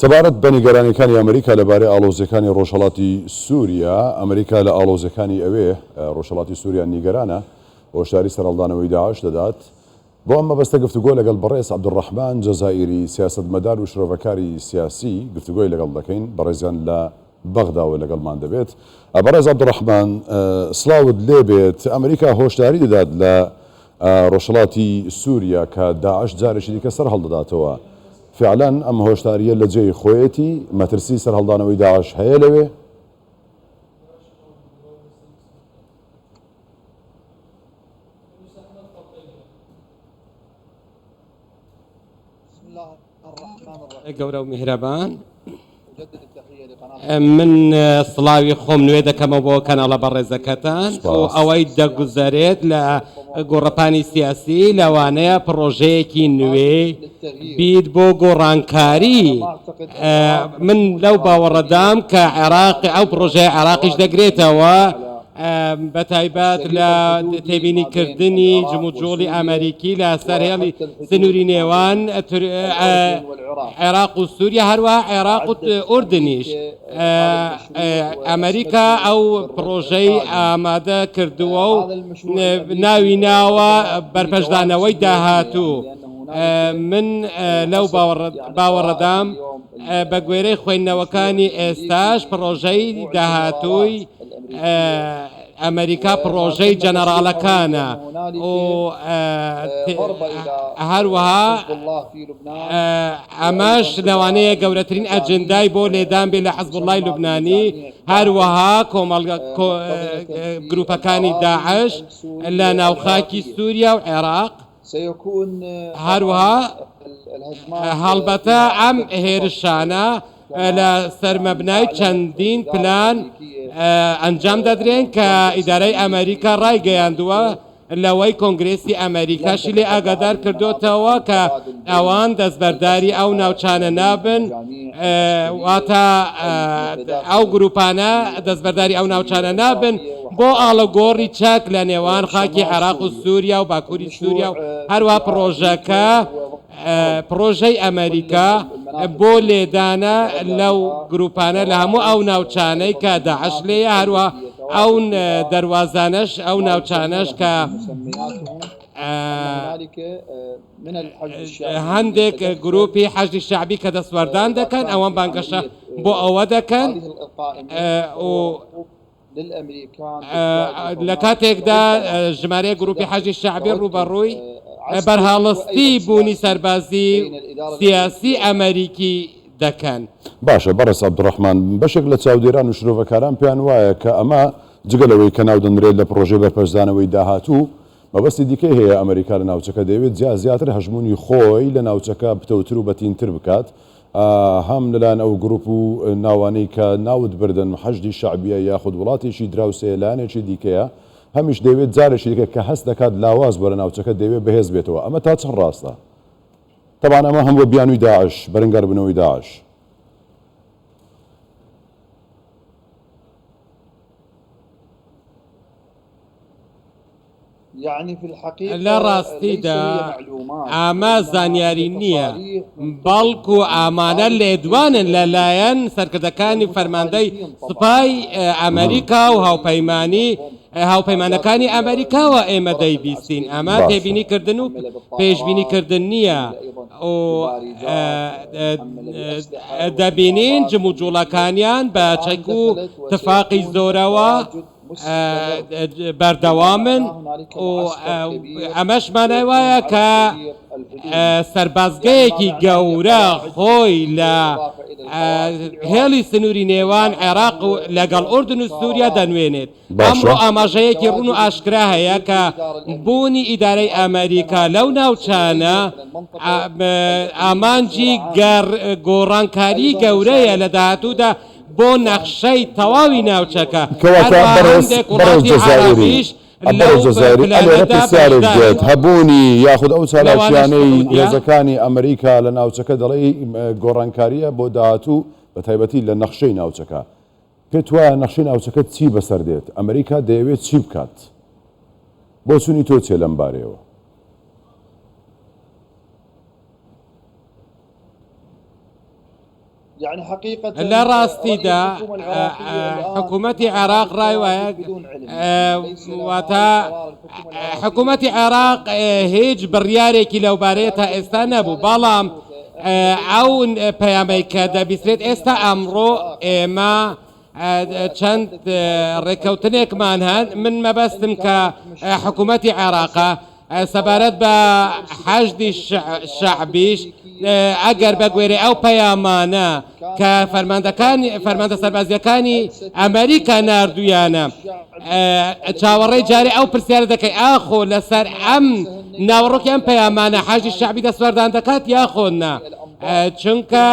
سەبارەت بە نیگەرانیەکانی ئەمریکا لەبارەی ئاڵۆزیەکانی ڕۆژهەڵاتی سوریا، ئەمریکا لە ئاڵۆزیەکانی ئەوێ، ڕۆژهەڵاتی سوریا، نیگەرانە، هۆشداری سەرهەڵدانەوەی داعش دەدات. بۆ ئەم مەبەستە گفتوگۆ لەگەڵ بەڕێز عەبدولڕەحمان جەزائیری، سیاسەتمەدار و شرۆڤەکاری سیاسی گفتوگۆی لەگەڵ دەکەین، بەڕێزیان لە بەغداوە لەگەڵمان دەبێت. بەڕێز عەبدولڕەحمان سڵاوت لێبێت، ئەمریکا هۆشداری دەدات لە ڕۆژهەڵاتی سوریا کە داعش جارێکی دیکە سەرهەڵدەداتەوە، فیعلەن ئەم هۆشدارییە لە جێی خۆیەتی، مەترسی سەرهەڵدانەوەی داعش هەیە لەوێ؟ گەورە و میهرەبان من سڵاوی خۆم نوێ دەکەمەوە بۆ کەناڵە بەڕێزەکەتان و ئەوەی دەگوزەرێت لە گۆڕەپانی سیاسی لەوانەیە پڕۆژەیەکی نوێ بیت بۆ گۆڕانکاری من لەو باوەڕەدام کە عێراق ئەو پڕۆژەیە عێراقیش دەگرێتەوە بە تایبەت لە تێبینیکردنی جموجۆڵی ئەمریکی لە سەر هێڵی سنووری نێوان عێراق و سووریا هەروەها عێراق و ئوردنیش ئەمریکا ئەو پڕۆژەی ئامادە کردووە و ناوی ناوە بەرپەرچدانەوەی داهاتوو من لەو باوەڕەدام بە گوێرەی خوێندنەوەکانی ئێستاش پڕۆژەی داهاتووی ئەمریکا پڕۆژەی جەنەڕاڵەکانە و هەروەها ئەمەش لەوانەیە گەورەترین ئەجندای بۆ لێدان بێ لە حزبوڵای لوبنانی هەروەها کۆمەڵگە گروپەکانی داعش لە ناوخاکی سووریا و عێراق هەروەها هەڵبەتە ئەم هێرشانە لە سەر مەبنای چەندین پلان ئەنجام دەدرێن کە ئیدارەی ئەمریکا ڕایگەیاندووە لەوەی کۆنگرێسی ئەمریکاشی لێ ئاگادار کردۆتەوە کە ئەوان دەستبەرداری ئەو ناوچانە نابن واتە ئەو گروپانە دەستبەرداری ئەو ناوچانە نابن بۆ ئاڵوگۆڕی چەک لە نێوان خاکی عێراق و سووریا و باکووری سووریا و هەروە پڕۆژەکە پڕۆژەی ئەمریکا بۆ لێدانە لەو گروپانە لە هەموو ئەو ناوچانەی کە داعش لێیە هەروە ئەو دەروازانەش ئەو ناوچانەش کە هەندێک گروپی حەشدی شەعبی کە دەستوەردان دەکەن ئەوان بانگەشە بۆ ئەوە دەکەن و لە کاتێکدا ژمارەیەک گروپی حەشدی شەعبی ڕووبەڕووی بەرهەڵستی بوونی سەربازی سیاسی ئەمەریکی دەکەن. باشە بەڕێز عەبدولڕەحمان، بەشێک لە چاودێران و شرۆڤەکاران پێیان وایە کە ئەمە جگە لەوەی کە ناو دەنرێت لە پڕۆژەی بەرپەرچدانەوەی داهاتوو، مەبەستی دیکەی هەیە، ئەمەریکا لە ناوچەکە دەیەوێت زیاتر هەژموونی خۆی لە ناوچەکە پتەوتر و بەتینتر بکات، هەم لەلایەن ئەو گروپ و ناوانەی کە ناوت بردن، حەشدی شەعبیە یاخود وڵاتێکی دراوسێیە لایەنێکی دیکەیە، هەمیش دەیەوێت جارێکی دیکە کە هەست دەکات لاواز بووە لە ناوچەکە دەیەوێت بەهێز بێتەوە، ئەمە تا چەند ڕاستە؟ تەبعەن ئەمە هەم بۆ بیانووی داعش، بەرەنگاربوونەوەی داعش. لە ڕاستیدا ئەمە زانیاری نییە، بەڵکو ئەمانە لێدوانن لەلایەن سەرکردەکانی فەرماندەی سوپای ئەمریکا و هاوپەیمانی هاوپەیمانەکانی ئەمریکاوە ئێمە دەیبیستین، ئەمە تێبینی کردن و پێشبینی کردن نییە و دەبینین جموجوڵەکانیان بە چەک و تفاقی زۆرەوە بەردەوامن و ئەمەش مانای وایە کە سەربازگەیەکی گەورە خۆی لە هێڵی سنووری نێوان عێراق و لەگەڵ ئوردن و سووریا دەنوێنێت. ئەمڕۆ ئاماژەیەکی ڕوون و ئاشکرا هەیە کە بوونی ئیدارەی ئەمریکا لەو ناوچانە ئامانجی گۆڕانکاری گەورەیە لە داهاتوودا بۆ نەخشەی تەواوی ناوچەکە، کەواتە هەروەها بەڕێز هەندێک بەڕێز وڵاتی جەزائیری عەرەبیش بەڕێز لەو جەزائیری ئەلێرە پلانەدا پرسیارێک بەشدارن، دێت هەبوونی یاخود ئەو لەوانەش چالاکیانەی سعودیە. هێزەکانی ئەمریکا لە ناوچەکە دەڵێی گۆڕانکارییە بۆ داهاتوو بە تایبەتی لە نەخشەی ناوچەکە پێت وایە نەخشەی ناوچەکە چی بەسەر دێت ئەمریکا دەیەوێت چی بکات بۆچوونی تۆ چیە لەم بارەیەوە؟ لە ڕاستیدا حکوومەتی عێراق ڕای وایە واتە حکوومەتی عێراق هیچ بڕیارێکی لەوبارەیە تا ئێستا نەبوو بەڵام ئەو پەیامەی کە دەبیسترێت ئێستا ئەمڕۆ ئێمە چەند ڕێککەوتنێکمان هەن من مەبەستم کە حکوومەتی عێراقە سەبارەت بە حەشدی شەعبیش ئەگەر بە گوێرەی ئەو پەیامانە کە فەرماندەکانی فەرماندە سەربازیەکانی ئەمریکا ناردویانە چاوەڕێی جارێ ئەو پرسیارە دەکەی ئاخۆ لەسەر ئەم ناوەڕۆکی ئەم پەیامانە حەشدی شەعبی دەستوەردان دەکات یاخۆ نا چونکە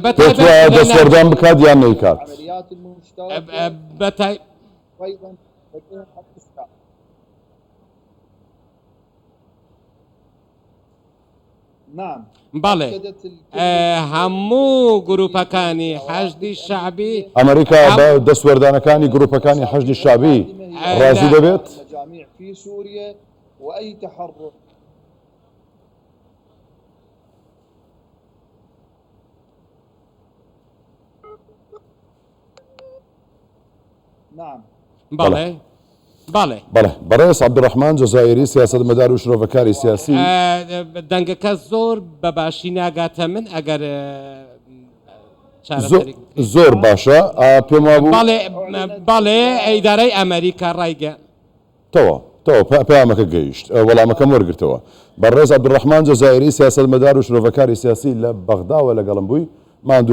بە پێت وایە دەستوەردان بکات یان نەیکات؟ بە تای بەڵێ هەموو گروپەکانی حەشدی شەعبی. ئەمریکا بە دەستوەردانەکانی گروپەکانی حەشدی شەعبی ڕازی دەبێت؟ بەڵێ بەڵێ. بەڵێ بەڕێز عەبدولڕەحمان جەزائیری سیاسەتمەدار و شرۆڤەکاری سیاسی. دەنگەکە زۆر بە باشی ناگاتە من ئەگەر چارەسەرێک بکرێت. زۆر باشە پێم وابوو. بەڵێ بەڵێ ئیدارەی ئەمەریکا ڕایگە. تەواو تەواو پەیامەکە گەیشت وەڵامەکەم وەرگرتەوە. بەڕێز عەبدولڕەحمان جەزائیری سیاسەتمەدار و شرۆڤەکاری سیاسی لە بەغداوە لەگەڵم بووی ماندوو.